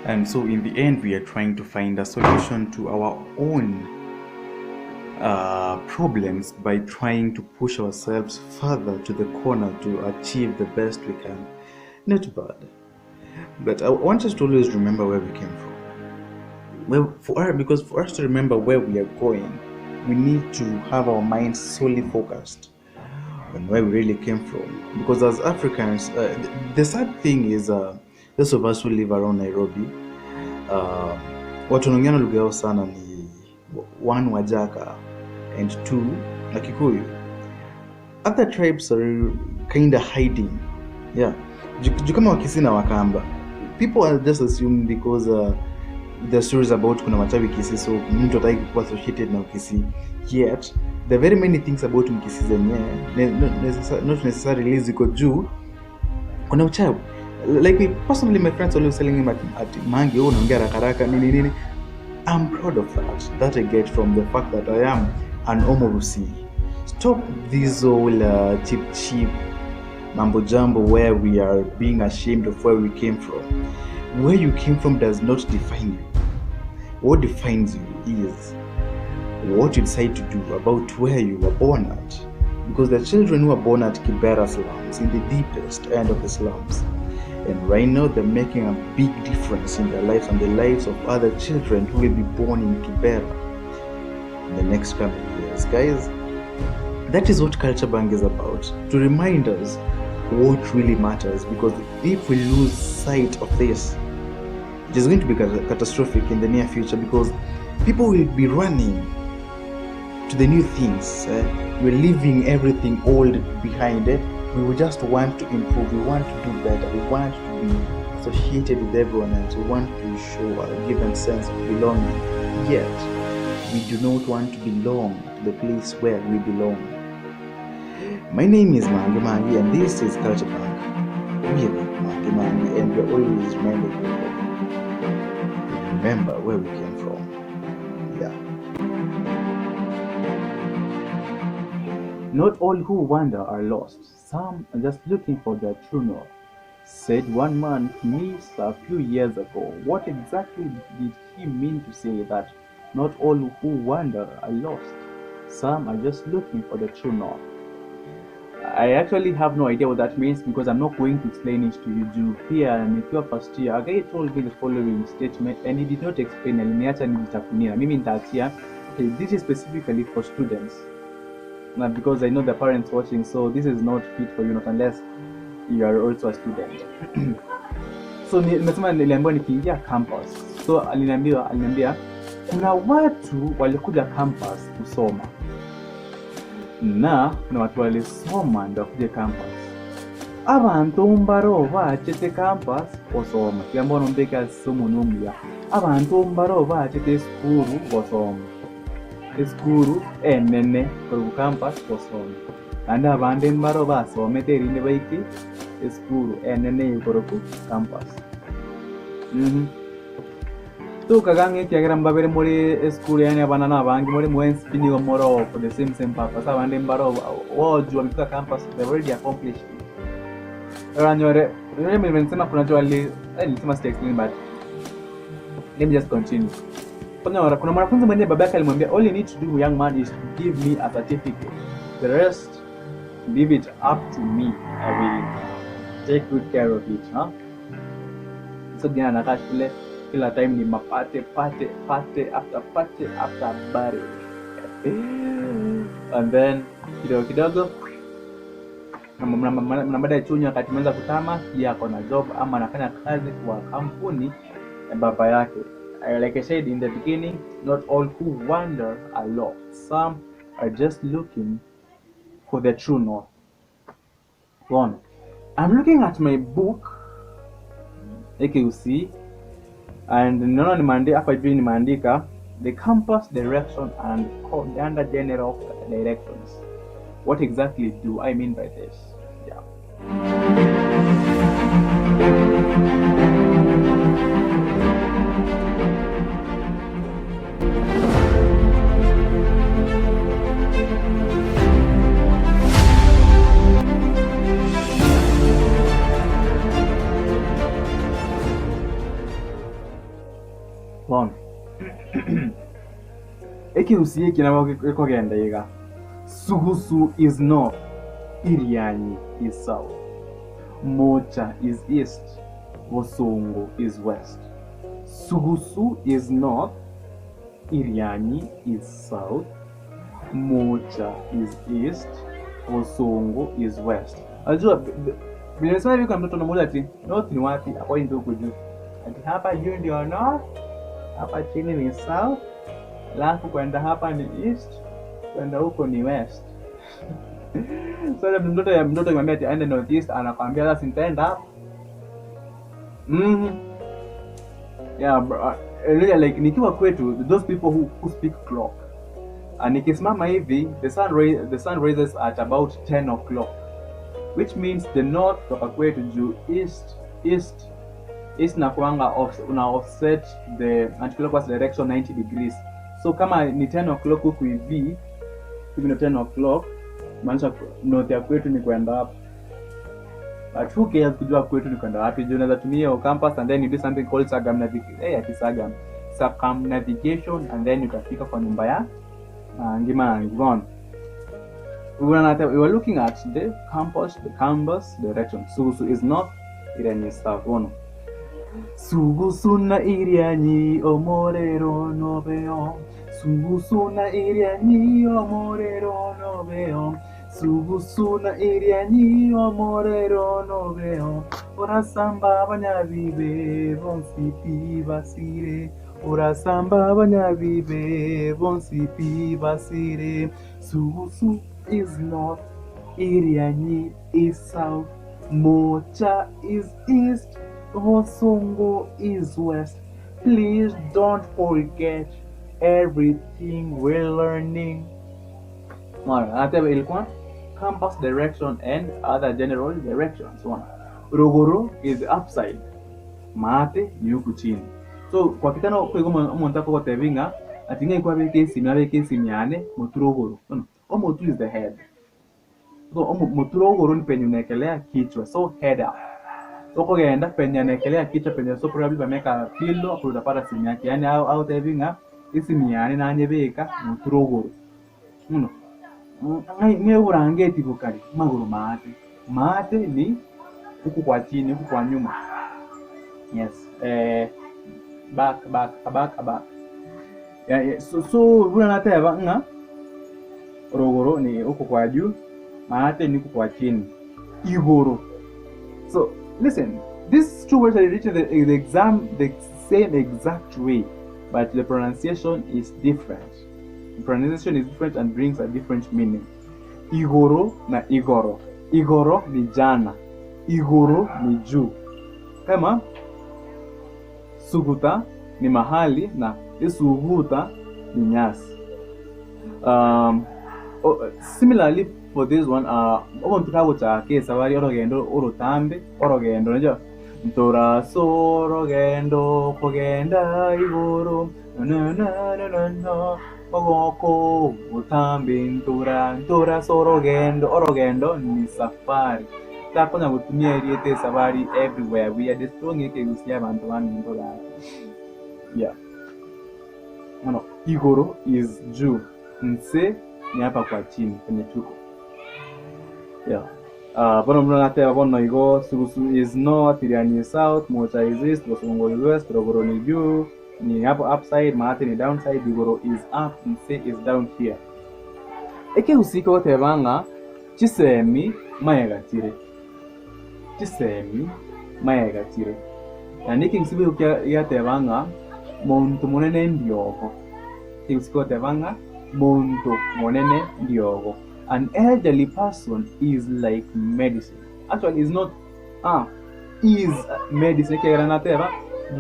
And so in the end we are trying to find a solution to our own uh, problems by trying to push ourselves further to the corner to achieve the best we can. Not bad. But I want us to always remember where we came from. Well, for us, because for us to remember where we are going, we need to have our minds solely focused on where we really came from. Because as Africans, uh, the sad thing is, uh, those of us who live around Nairobi, uh, watu wanaongea lugha yao sana ni one Wajaka and two na Kikuyu. Other tribes are kind of hiding. Yeah. Juu kama Wakisii na Wakamba. People are just assume because uh, the stories about kuna wachawi Kisii so mtu hataki kuwa associated na Kisii. Yet there are very many things about Mkisii zenye not necessarily ziko juu kuna uchawi. Like me personally my friends always telling me at, at Mangi wewe unaongea haraka haraka nini nini. I'm proud of that. That I get from the fact that I am an Omorusi. Stop this whole uh, cheap cheap mambo jambo where we are being ashamed of where we came from. Where you came from does not define you. What defines you is what you decide to do about where you were born at. Because the children who are born at Kibera slums, in the deepest end of the slums, and right now they're making a big difference in their lives and the lives of other children who will be born in Kibera in the next coming years. Guys, that is what Culture Bank is about to remind us what really matters because if we lose sight of this, it is going to be catastrophic in the near future because people will be running to the new things. Eh? We're leaving everything old behind. Eh? We will just want to improve. We want to do better. We want to be associated with everyone else. We want to show a given sense of belonging. Yet, we do not want to belong to the place where we belong. My name is Mangi Mangi, and this is Culture Bank with Mangi Mangi, and we're always reminding people to remember where we came from. Yeah. Not all who wander are lost. Some are just looking for their true north, said one man to me a few years ago. What exactly did he mean to say that not all who wander are lost? Some are just looking for the true north. I actually have no idea what that means because I'm not going to explain it to you. Juu pia nikiwa first year, a guy told me the following statement and he did not explain. Aliniacha nijitafunia. Mimi nitaachia. Okay, this is specifically for students. Now, because I know the parents watching, so this is not fit for you, not unless you are also a student. So nimesema niliambiwa nikiingia campus. So aliniambiwa aliniambia kuna watu walikuja campus kusoma na kuna watu walisoma ndio wakuje campus. Abantu mbaro bachete campus gosoma tiga mbono mbeke ase omonwa omuya abanto mbaro bachete esukuru gosoma esukuru enene korwa campus gosoma naende abande mbaro basomete erinde baike esukuru enene ekorokwa campus. Mhm. Tokaga ng'a ekiagera mbabere more esukuru yaani abana na abange more mwensi pi nigo more oo for the same same purpose abande mbare wojwa wamefika campus they have already accomplished it. Oranyore remember nilisema kuna watu wali eh, nilisema sita explain but let me just continue. Konyora kuna mwanafunzi mwenye baba yake alimwambia all you need to do young man is to give me a certificate. The rest leave it up to me. I will take good care of it, huh? So jana anakaa shule kila time ni mapate pate pate after pate after bari and then kidogo kidogo na baada ya chunya wakati ameanza kutama yeye ako na job ama anafanya kazi kwa kampuni ya baba yake. Like I said in the beginning, not all who wander are lost. Some are just looking for the true north. One. I'm looking at my book AKUC and naona nimeandika hapa hivi nimeandika the compass direction and under general directions. What exactly do I mean by this? Yeah. Ekegusii eke nabo gekogenda iga, Sugusu is north, Irianyi is south, Mocha is east, Bosongo is west. Sugusu is north, Irianyi is south, Mocha is east, Bosongo is west. Unajua vile nasema hivi, kuna mtoto anamuuliza ati north ni wapi? According to huku juu. Ati hapa juu ndio north, hapa chini ni south, alafu kwenda hapa ni east, kwenda huko ni west. So mtoto ya mtoto akimwambia ati aende north east, anakwambia sasa nitaenda hapa. Yeah, bro. Like nikiwa kwetu, those people who speak clock. Nikisimama hivi, the sun rises at about 10 o'clock, which means the north toka kwetu juu east, east, east na kuanga off, una offset the anticlockwise direction 90 degrees. So kama ni 10 o'clock huku hivi, hivi ni 10 o'clock, maanisha north ya kwetu ni kwenda hapa. But who cares kujua kwetu ni kwenda wapi? Juu unaweza tumia hiyo compass and then you do something called circumnavigation, ati circumnavigation, and then utafika kwa nyumba ya mangi mangi. Bona we were looking at the compass direction. Sugusu is north, Irianyi is south. Bona Sugusu na Irianyi omorero no veo. Sugusu na Irianyi omorero no veo. Sugusu na Irianyi omorero no veo. Orasamba abanyabibe bonsi pi basire. Orasamba abanyabibe bonsi pi basire. Sugusu is north, Irianyi is south, Mocha is east, Bosongo is west. Please don't forget everything we're learning. Mara, hata ilikuwa compass direction and other general directions. One. Ruguru is upside. Maate ni huku chini. So kwa kitano kwa omuntu akogotebinga ati ng'ai kwabeka esimi abeke esimi yane motu ruguru. No, omotu is the head. So motu ruguru ni penye unaekelea kichwa. So head up. So kugenda penye anaekelea kichwa penye, so probably pameka pillow hapo utapata simu yake. Yani au tebinga esimu yane nanyebeka motu ruguru. Muno. Ng'ai ng'ai burangeti bukari maguru maate. Maate ni huku kwa chini, huku kwa nyuma. Yes. Back, back, back, back. Yeah. So buna nateba nga ruguru ni huku kwa juu, maate ni huku kwa chini. Igoro. So listen, these two words are written the same exact way, but the pronunciation is different. The pronunciation is different and brings a different meaning. Igoro na igoro. Igoro ni jana. Igoro ni juu. Kama suguta ni mahali na isuguta ni nyasi. Oh, similarly for this one, omuntu kagochaka esabari orogendo orotambe orogendo unajua ntoraso orogendo kogenda igoro na na na na na ogoko utambe ntora ntoraso orogendo. Orogendo ni safari. Takonya gutumia eriete esabari everywhere. We are destroying ekegusii abantu baminto gaki. Yeah. No, igoro is juu, nse ni hapa kwa chini penye tuko. Yeah. Bono muno nateba bono igo Sugusu is north, Irianyi is south, Mocha is east, Bosongo is west, Rogoro ni juu, ni hapo upside, Maate ni downside, Igoro is up, Nse is down here. Ekegusii kogoteba ng'a chisemi mayegatire. Chisemi mayegatire. Yaani ekegusii giateba ng'a monto monene ndiogo. Ekegusii kogoteba ng'a monto monene ndiogo. An elderly person is like medicine. Actually, is not is medicine. Ekegera nateba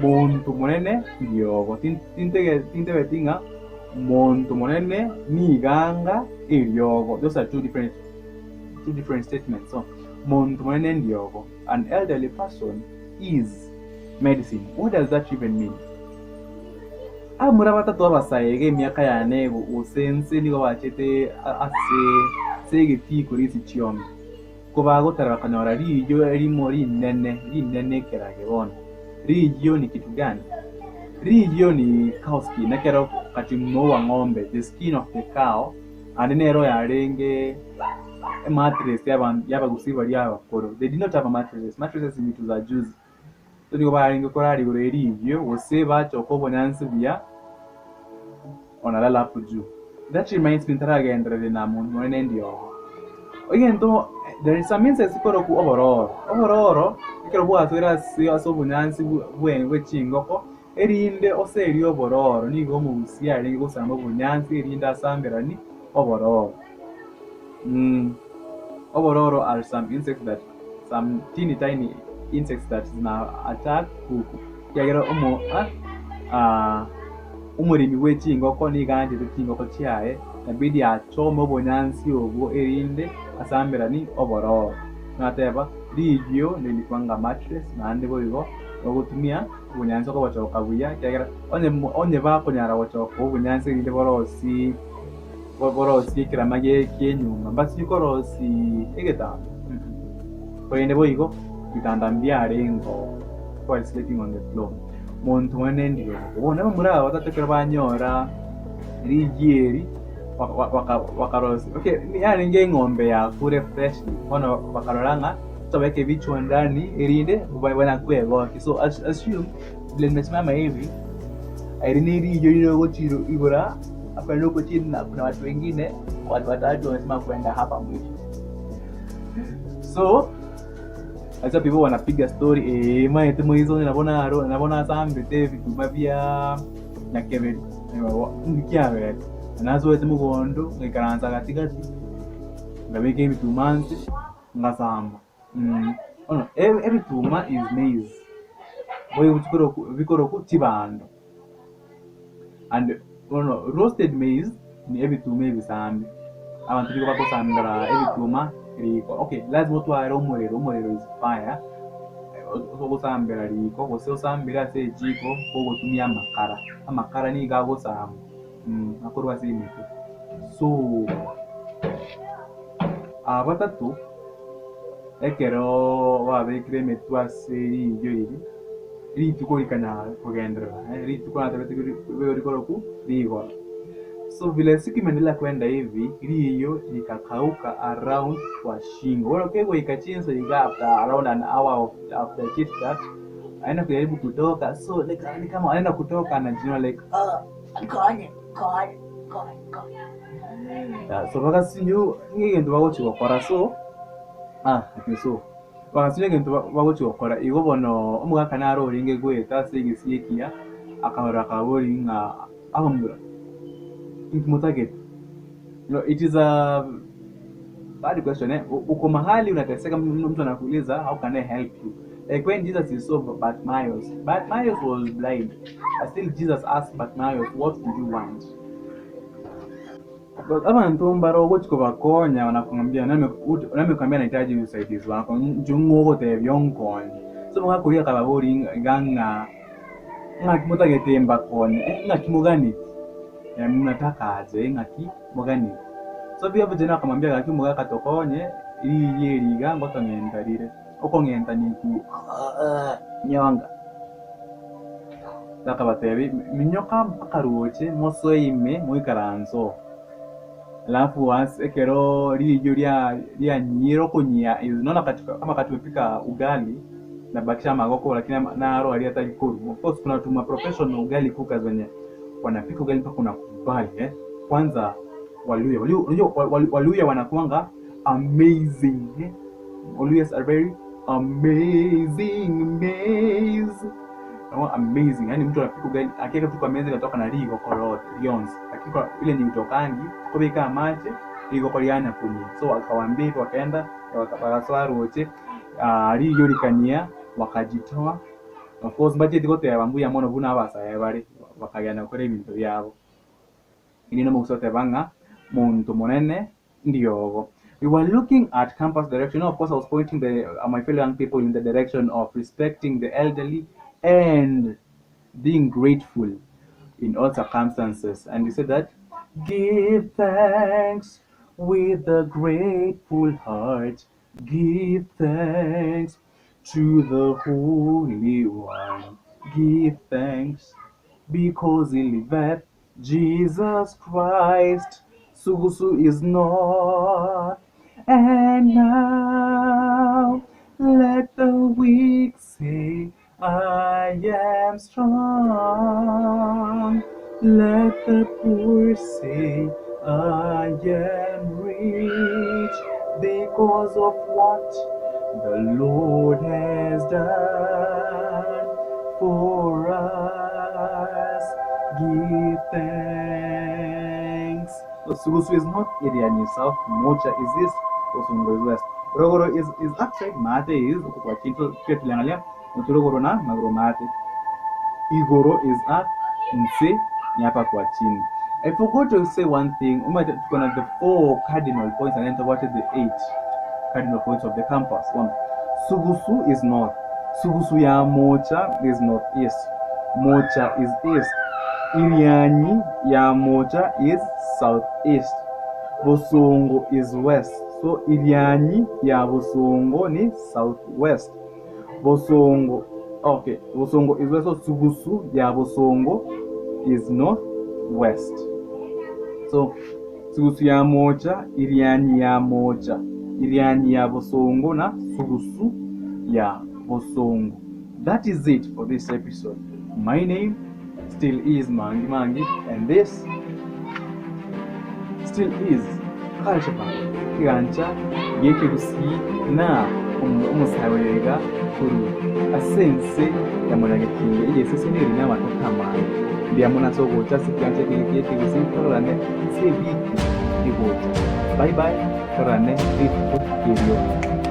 monto monene ndiogo. Tintebeti ng'a monto monene niganga eriogo. Those are two different statements. So monto monene ndiogo. An elderly person is medicine. What does that even mean? Amura batatu abasaege emiaka yane gosense nigo bachete ase ase egetii isi chiome ko bagotara bakanyora riyo rimo rinene rinene ekerage. Bono riyo ni kitu gani? Riyo ni cowskin. Ekero Wakati mmeua ng'ombe, the skin of the cow, and nero yarenge emattress y'abanto y'abagusii baria abakoro. They did not have a mattresses, mattresses ni vitu za juzi. So nigo barenge korara igoro ye riiyio gose bachoka obonyansi buya wanalala hapo juu. That reminds me ntaragendereria na monto monene ndiogo. Egento there is some instance korokwa obororo. Obororo ekero bwasoire ase ase obonyansi bwe bwe chingoko erinde oserie obororo nigo omogusii arenge gosamba obonyansi erinde asamberani obororo. Obororo are some insects that some teeny tiny insects that zina attack kuku. Ekiagera omo omoremi bwe chingoko nigo anchete chingoko chiaye, inabidi achome obonyansi obwo erinde asamberani obororo. Nateba rigio nilikuanga mattress naende boigo ogotumia obonyansi okobochoka buya ekiagera onye onye bakonyara gochoka obonyansi erinde borosie borosie ekerama gie enyomba mbasibie korosia egetanda korende boigo bitanda mbiarenge oo people sleeping on the floor. Monto one ndiogo bono abamura aba batato ekero banyora rigia eri bakarosia okay yarenge eng'ombe yakure freshly bono bakarora ng'a tobeke ebichwa ndani erinde banya kwegokia so assume vile nimesimama hivi eri ne riyo rire gochia igoro hapa huko chini na kuna watu wengine watu watatu wamesema kwenda hapa mwisho so acha people wanapiga story eh maete moizo nabona aro nabona asambete ebituma bia nyakeberi nkiabere nasoete mogondo ngaikaransa gatigati ngabeka ebituma nse ngasamba bono ebituma is maize boigo bikoroku chibando and bono roasted maize ni ebituma ebisambe abanto nigo bagosambera ebituma riko okay lazima otware omorero omorero is fire ogosambera riko gose osambere ase ejiko kogotumia amakara amakara nigo agosamba akorwa ase emete so aba batato ekero babekire emetwe ase riyo eri rituko rikanyara kogenderera rituko natebete rikoroku rigoro so vile siku imeendelea kwenda hivi riyo likakauka around kwa shingo bono kegoika chinsa iga after around an hour of after chit chat aenda kujaribu kutoka so like, ni kama anaenda kutoka anajiona like ah konye konye konye konye yeah, so bagasinyu ng'egento bagochi gokora so ah okay so bagasinya egento bagochi gokora igo bono omogaka naro orenge goeta ase egesi ekiya akahora akabori ng'a abamura inki motagete. You know, it is a bad question eh? Uko mahali unateseka, mtu anakuuliza how can I help you? Like when Jesus he saw Bartimaeus, Bartimaeus was blind. But still Jesus asked Bartimaeus, what do you want? But abantu mbaro ogochi kobakonya wanakuambia nami kwambia nahitaji usaidizi wako njung'o ogotebia onkonye so mogakoria akababori iga ng'a ng'aki motagete mbakonye ng'aki moganeti mnataka aje ng'aki moganeti so pia vijana akamwambia gaki omogaka tokonye riiya eri iga ngotong'enta rire okong'enta niku nyonga akabatebi minyoka mpaka roche mosoe ime moikaranse oo alafu ekero riyo rianyire okonyia naona kama wakati umepika ugali nabakisha magoko lakini naro aria atari koru of course kuna tuma professional ugali cookers wenye wanapika ugali mpaka unakubali eh kwanza Waluya unajua Waluya wanakuanga amazing eh? Waluyas are very amazing amazing amazing yani mtu anapika ugali akiweka tu kwa meza inatoka na rigoko lote rionse lakini kwa ile ni utokangi kubika amache rigoko rianya kunyia so akawaambia hivyo wakaenda wakasoa roche riyo rikanyia wakajitoa of course mbacheti goteba mbuya mono buna abasae bare bakagenda gokora ebinto biabo ini nomogusa goteba ng'a monto monene ndiogo. We were looking at campus direction. Of course, I was pointing the my fellow young people in the direction of respecting the elderly and being grateful in all circumstances. And we said that give thanks with a grateful heart. Give thanks to the Holy One. Give thanks because he liveth. Jesus Christ, Sugusu is north. And now let the weak say, I am strong. Let the poor say, I am rich because of what the Lord has done for us. Give thanks. So Sugusu is north, Irianyi is south, Mocha is east, Bosongo is west. Rogoro is upside, Maate is huko kwa chini. So pia tuliangalia Rogoro na Magoro Maate. Igoro is up, Nse ni hapa kwa chini. I forgot to say one thing. Tuko na the 4 cardinal points and then what is the 8 cardinal points of the compass. One, Sugusu is north. Sugusu ya Mocha is northeast. Mocha is east. Irianyi ya Mocha is southeast. Bosongo is west. So Irianyi ya Bosongo ni southwest. Bosongo, okay, Bosongo is west. So Sugusu ya Bosongo is northwest. So Sugusu ya Mocha, Irianyi ya Mocha, Irianyi ya Bosongo na Sugusu ya Bosongo. That is it for this episode. My name still is Mangi Mangi, and this still is Culture Park. Kigancha geke na omusawega kuru asense ya mwanyagetinge igesese neri n'amatokamana ndiamuna sogocha sikigancha geke gusi tororane sebiki igocha. Bye bye, tororane rituko erio.